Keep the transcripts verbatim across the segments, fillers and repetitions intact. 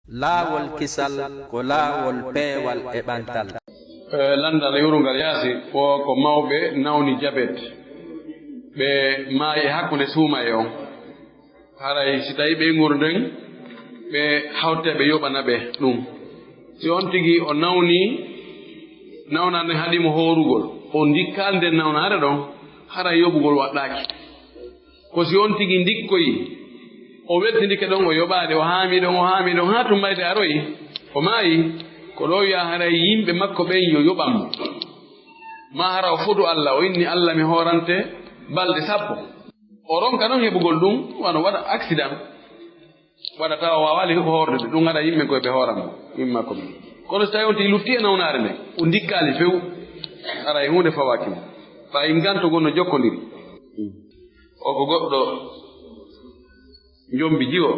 Laawol kisal ko laawol peewal e ɓantal. E, lanndal e urungal yaasi, ko, ko mawɓe nawni jabet, ɓe maayi e hakkunde suumaye on. Haray si tawii ɓe ngurden, ɓe hawte ɓe yoɓana ɓe ɗum. Si on tigi o nawni, nawnaare nden haɗi mo hoorugol, o ndikkaali nden nawnaare ɗon, haray yoɓugol waɗɗaaki. Ko si on tigi ndikkoyi, o weltindike ɗon, o yoɓaali, o haami ɗon, o haami ɗon, haa tun mayde aroyi, o maayi, ko ɗoo wi'a haray yimɓe makko ɓen yo yoɓan mo. Maa hara o fodu Alla, o inni Alla mi hoorante balɗe sappo. O ronka non heɓugol ɗum, wano waɗa accident, waɗa tawa o waawaali ko hoorde ɗum, haray yimɓe koye ɓe hooran mo, yimɓe makko ɓen. Kono si tawii on tigi lutti e nawnaare nden, o ndikkaali few, haray huunde fawaaki mo. Ɓay nganto ngon no jokkondiri. O ko goɗɗo njombi jiwo,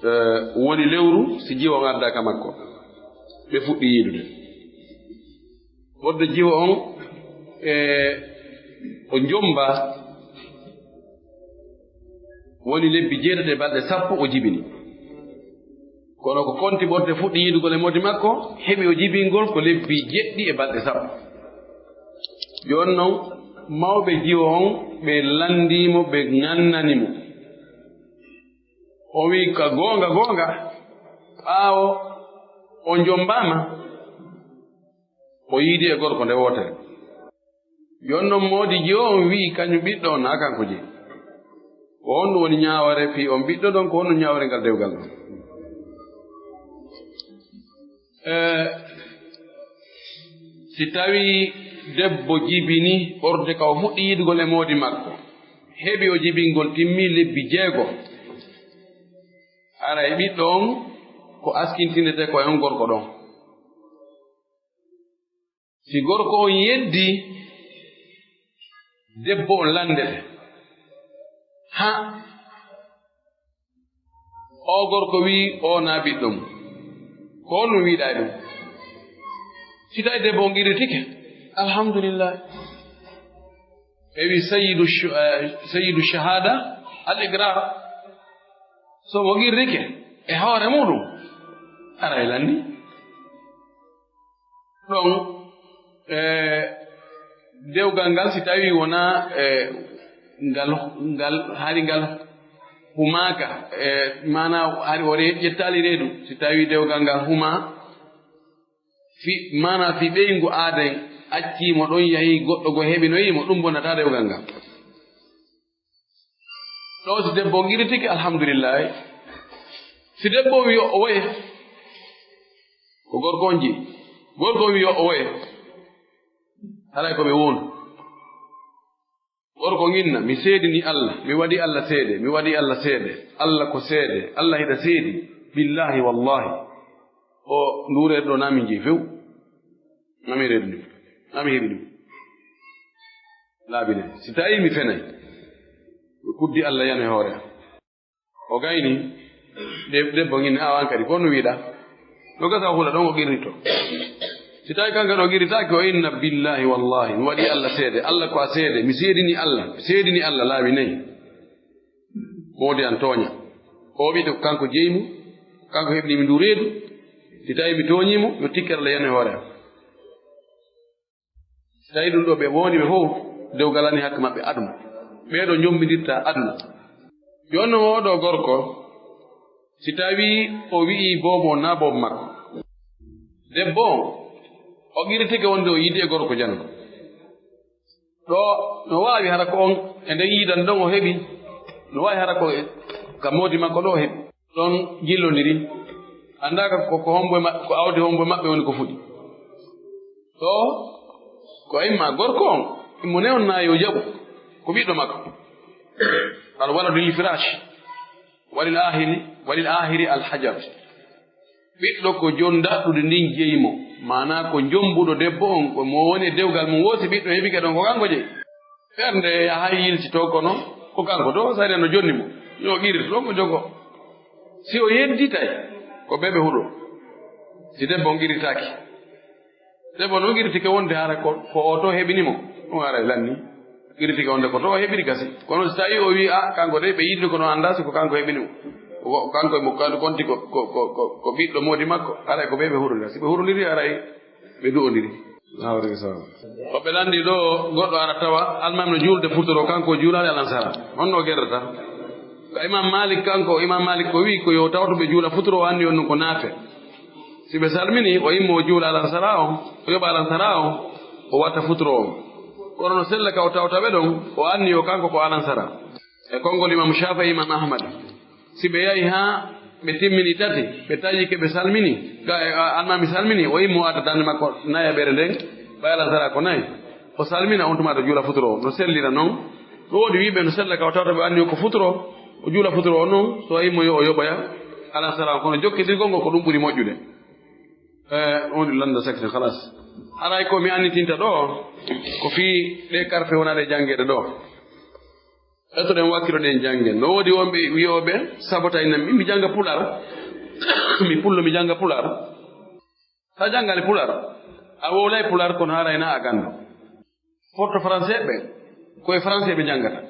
e, woni lewru si jiwo on addaa ka makko, ɓe fuɗɗi yiidude. Ɓorde jiwo on, e, o njomba, woni lebbi jeetati e balɗe sappo o jibini. Kono ko konti ɓorde fuɗɗi yiidugol e moodi makko, heɓi o jibingol ko lebbi jeɗɗi e balɗe sappo. Jooni non, mawɓe jiwo on, ɓe lanndii mo, ɓe ŋannani mo. O wi'i, "Ka goonga, goonga, ɓaawo o njombaama, o yiidi e gorko nde wootere." Jooni non, moodi jiwo on wi'i, "Kañum ɓiɗɗo on, naa kanko jeyi. Ko honɗum woni ñaawore fii on ɓiɗɗo ɗon? Ko honɗum ñaawore ngal dewgal ɗon?" E, si tawii debbo jibini ɓorde ka o fuɗɗi yiidugol e moodi makko, heɓi o jibingol, timmi lebbi jeego, haray ɓiɗɗo on ko askintindetee ko e on gorko ɗon. Si gorko on yeddii, debbo on lanndete. Ha, oo gorko wi'i, oo naa ɓiɗɗo mum. Ko honɗum wi'uɗaa e ɗum? Si tawii debbo on qirritike, alhamdulillah. Ɓe wi'i sayyidu shu-, eh, sayyidu shahada, al iqrar. So mo qirrike e hoore muɗum, haray lanndii. Ɗon, e, dewgal ngal, si tawii wonaa, e, ngal, ngal, hari ngal humaaka, e, maanaa hari o re-, ƴettaali reedu, si tawii dewgal ngal humaa, fi, maanaa si ɓeyngu aaden accii mo ɗon, yahii goɗɗo goo heɓinoyii mo, ɗum bonnataa dewgal ngal. Ɗoo si debbo on qirritike, alhamdulillahi. Si debbo on wi'i o woye, ko gorko on jeyi. Gorko on wi'i o woye, haray ko ɓe wondu. Gorko on inna, "Mi seedini Alla, mi waɗi Alla seede, mi waɗi Alla seede, Alla ko seede, Alla hiɗa seedi, billahi wallahi, o nduureede ɗoo naa min jeyi few, naa mi reedu ɗum, naa mi heɓi ɗum." Laabi nay. Si tawii mi fenay, mi kuddi Alla yano e hoore am. O gayni, de-, debbo on inna, "Awa an kadi, ko honno wi'uɗaa?" No gasa o hula ɗon, o qirrito. Si tawii kanko ɗoo qirritaaki, o inna, "Billahi wallahi, mi waɗi Alla seede, Alla ko a seede, mi seedini Alla, mi seedini Alla laabi nay. Moodi an tooña. Oo ɓiɗɗo ko kanko jeyi mo, kanko heɓni mi ndu reedu. Si tawii mi tooñii mo, yo tikkere Alla yano e hoore am." Si tawii ɗum ɗoo ɓe wondi ɓe fow, dewgal ani hakke maɓɓe aduna. Ɓee ɗoo njombindirta aduna. Jooni non oo ɗoo gorko, si tawii o wi'ii boobo on naa boobo makko, debbo on, o qirritike wonde o yiidi e gorko janno. Ɗoo no waawi hara ko on e nden yiidan ɗon o heɓi, no waawi hara ko e, ka moodi makko ɗoo o heɓi. Ɗon jillondiri. Anndaa ka ko, ko hombo e maɓɓe, ko awdi hombo e maɓɓe woni ko fuɗi. Ɗoo, ko imma gorko on, immo ne on naa yo jaɓu, ko ɓiɗɗo makko. Al waladu lil firash, walil ahiri, walil ahiri al hajar. Ɓiɗɗo ko jon daɗɗudi ndin jeyi mo, maanaa ko jombuɗo debbo on, ko mo woni e dewgal mum, woo si ɓiɗɗo heɓike ɗon, ko kanko jeyi. Ɓernde yahay yiltitoo kono, ko kanko to, sari no jonni mo. Yo qirrit ɗon ko jogo. Si o yedditay, ko bebe huɗo. Si debbo on qirritaaki. Debbo non qirritike wonde hara ko, ko o to heɓini mo. Ɗum haray lanni. Qirritike wonde ko to o heɓiri gasi. Kono si tawi o wi, "A, kanko de, ɓe yiɗi kono anndaa si ko kanko heɓini mo." Ko kanko e mo kanko konti ko, ko, ko, ko, ko ɓiɗɗo moodi makko, haray ko ɓe ɓe hurondira. Si ɓe hurondiri, haray ɓe du'ondiri. Naa waɗi sawa. Ko ɓe lanndii ɗoo, goɗɗo ara tawa almaami no juulde futuro, kanko o juulaali alansara. Honno o gerdata? Ka Imaam Maalik kanko, Imaam Maalik ko wi'i ko yo tawto ɓe juula futuro, o anndi on ɗum ko naafe. Si ɓe salmini, o immo o juula alansara on, o yoɓa alansara on, o watta futuro on. Kono no sella ka o tawta ɓe ɗon, o anndi o kanko ko alansara. E konngol Imaam Shaafi'i, Imaam Ahmad. Si ɓe yahi haa ɓe timmini tati, ɓe tawi ke ɓe salmini, ga, e, a, almaami salmini, o immo o adda darnde makko nayaɓere nden, ɓay alansara ko nayi. O salmina on tuma ɗo juula futuro, no sellira non. No woodi wi'ɓe no sella ka o tawta ɓe anndi ko futuro, o juula futuro on non, so o immo yo o yoɓoya alansara on, kono jokkindirgol ngol ko ɗum ɓuri moƴƴude. E, on landa sakti, halas. Haray ko mi annitinta ɗoo, ko fii ɗee karfe wona ɗe janngeede ɗoo. Etoɗen, wakkiloɗen janngen. No woodi wonɓe wi'ooɓe sabotay nan, min mi jannga Pulaar. Mi Pullo, mi jannga Pulaar. Sa janngaali Pulaar, a wowlay Pulaar, kono haray na a ganndo. Porto français ɓen, ko e français ɓe janngata.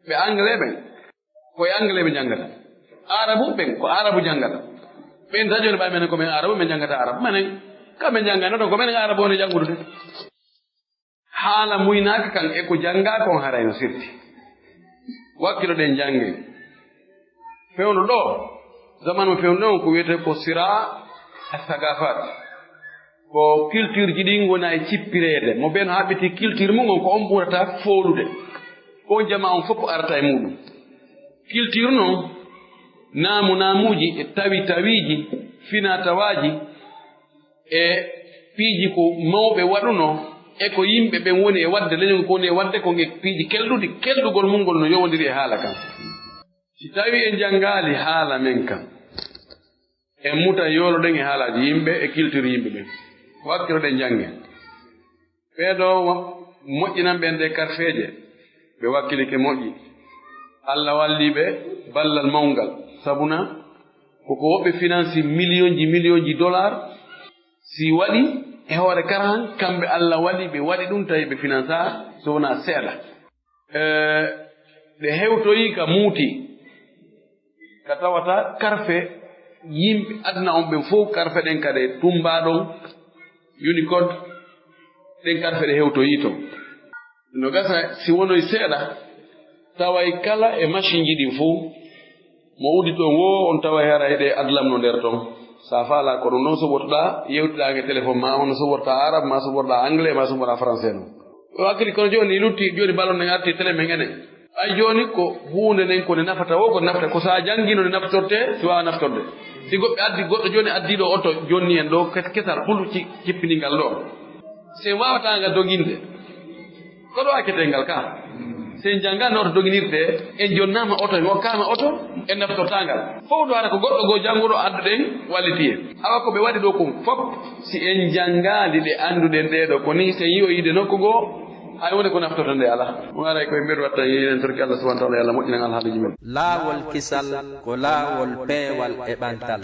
Ɓe anglais ɓen, ko e anglais ɓe janngata. Arabu ɓen, ko arabu janngata. Ɓen tan jooni ɓay menen ko men arabu, men janngata arabu. Menen, ka men janngano ɗon, ko menen arabu woni janngude. Haala muynaaka kan e ko janngaa kon haray no sirti. Wakkiloɗen janngen. Fewndo ɗoo, zamanu fewndo on ko wiyetee ko siraa as-sagaafaat. Ko culture ji ɗin wona e cippireede. Mo ben haɓɓiti culture mum on, ko on ɓurata foolude. On jamaa on fof arata e muɗum. Culture non, naamu naamuuji e tawi tawiiji, fina tawaaji, e piiji ko mawɓe waɗunoo, e ko yimɓe ɓen woni e waɗde, leñol ko woni e waɗde, ko e piiji kelɗuɗi, kelɗugol mum ngol no yowondiri e haala kan. Si tawii en janngaali haala men kan, en mutan yooloɗen e haalaaji yimɓe e culture yimɓe ɓen. Wakkiloɗen janngen. Ɓee ɗoo wa-, moƴƴinan ɓen ɗee karfeeje, ɓe wakkilike moƴƴi. Alla wallii ɓe ballal mawngal. Sabuna, ko ko woɓɓe finansi miliyonji, miliyonji dollar. Si waɗi e hoore karahan, kamɓe Alla wallii ɓe waɗi ɗum, tawi ɓe finansaa so wonaa seeɗa. E, ɓe hewtoyi ka muuti. Ka tawata karfe yimɓe aduna on ɓen fow, karfe ɗen kadi e tummbaa ɗon, Unicode, ɗen karfe ɗe hewtoyii ton. No gasa si wonoy seeɗa, taway kala e masinji ɗin fow, mo uddi ton woo on taway hara eɗe adlamno nder ton. Sa faalaa ko ɗum non soɓotoɗaa, yewtiɗaa e telefon maa on, no soɓortaa arab maa, soɓorɗaa anglais maa, soɓorɗaa français non. O hakkili kono jooni lutti, jooni ballon nen arti télé men enen. Ay jooni ko huunde nden ko nde nafata woo, ko nafata ko sa janngi no nde naftorte, si waawa naftorde. Si goɗɗo addi, goɗɗo jooni addi ɗo oto jonni en ɗo kes-, kesal ɓulu ci-, cippini ngal ɗo. Si en waawataa ngal doginde, ko ɗo accetee ngal ka? Si en janngaano oto doginirte, en jonnaama oto, en okkaama oto, en naftortaa ngal. Fow ɗo hara ko goɗɗo goo jannguɗo adduɗen walliti en. Awa ko ɓe waɗi ɗo kon fof, si en janngaali ɗe annduɗen ɗee ɗoo, ko nii si en yi'oyii ɗe nokku goo, hay wonde ko naftorta nde alaa. Ɗum haray ko e mbeɗu watta en yeeɗen torki Allah subhanahu wa ta'ala, yo Allah moƴƴinan alhaaliiji men. Laawol kisal ko laawol peewal e ɓantal.